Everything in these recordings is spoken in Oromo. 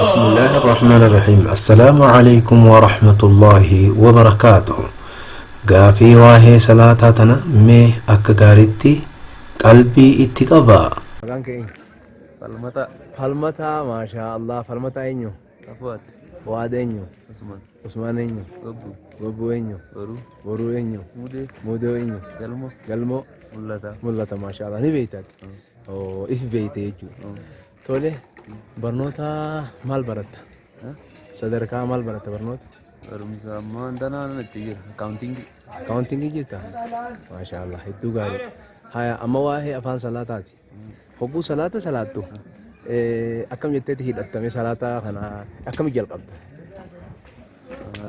بسم الله الرحمن الرحيم السلام عليكم ورحمة الله وبركاته Gaafii waahee salaataa tana mee akka gaaritti qalbii itti qabaa. Maqaan kee eenyu? Falmataa. Falmataa maashaa Allah falmataa eenyu? Fuad. Fuad eenyu? Usman. Usmaan eenyu? Gobbu. Gobbuu eenyu? Boruu. Boruu eenyu? Mudee. Mudee eenyu? Galmoo. Galmoo. Mul'ataa. Mul'ata maashaa Allah ni beektaati. Oo if beekte jechuudha. Tole barnoota maal baratta? Sadarkaa maal baratta barnoota? Barumsa ammaa danaan itti jira. Akkaawuntiingii. Akkaawuntiingii jirta? Maashaa Allah hedduu gaarii. Haya amma waa'ee afaan salaataati. Hogguu salaata salaattu akkam jetteeti hidhattame salaata kana akkami jalqabda?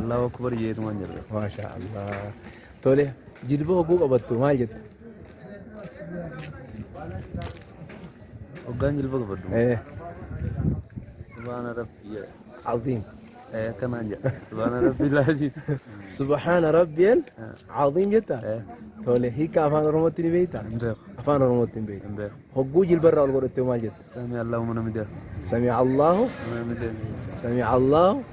Allahu akbar jeetumaan jalqaba. Maashaa Allah. Tole jilba hogguu qabattu maal jetta? Hoggaan jilba qabadhu. Subhaana rabbi jedha. Aziim. Akkanaan jedha. Subhaana rabbi laaziim. Subhaana rabbiyal aziim jetta? Eh. Tole hiika afaan Oromootti ni beektaa? Hin beeku. Afaan Oromootti hin beektu. Hin beeku. Hogguu jilbarraa ol godhattee maal jetta? Sami Allahu mana midea. Sami'a Allahu Mana midea. Sami'a Allahu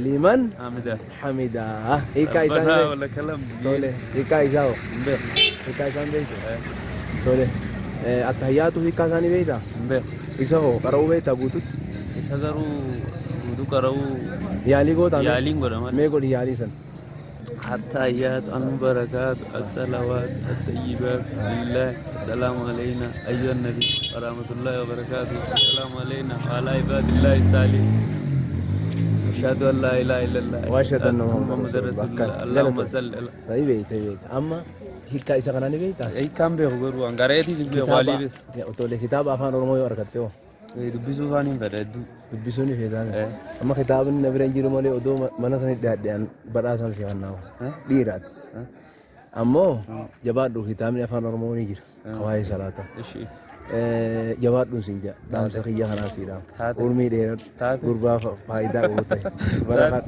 liman Hamida. hamidaa. Hiikaa isaa hin Rabbana beektu. wa lakal hamd. Tole hiikaa isaa hoo? Hin beeku. Hiikaa isaa hin beektu? Tole attahiyyaatu hiikaa isaa ni beektaa? Hin beeku. Isa hoo qara'uu beektaa guututti? Isa garuu guutuu qara'uu Yaalii gootaa mee? Yaaliin godha malee. Mee godhi yaalii san. التحيات المباركات الصلوات الطيبات لله السلام علينا أيها النبي ورحمة الله وبركاته السلام علينا وعلى عباد الله الصالحين أشهد أن لا إله إلا الله وأشهد أن محمد محمد رسول الله. رسول الله اللهم صل على Ni beekta beekta. Amma hiikkaa isa kanaa ni beektaa? Hiikkaan beeku garuu hangareetii si beeku Kitaaba tole kitaaba afaan Oromoo yoo argatte hoo? Dubbisuu faan hin fedha hedduu. Dubbisuu ni feetaa. Amma kitaabni na bira hin jiru malee odoo mana sanitti dhiyaadhe an badhaasaan si kannaa. Dhiiraati. Ammoo jabaadhu kitaabni afaan Oromoo ni jira. Waa'ee salaataa. Ishi. Jabaadhuun siin jedha. Dhaamsa kiyya kanaa sii dhaama. Taate. Urmii dheeradhu. Taate. Gurbaa faayidaa qabu ta'e. Bara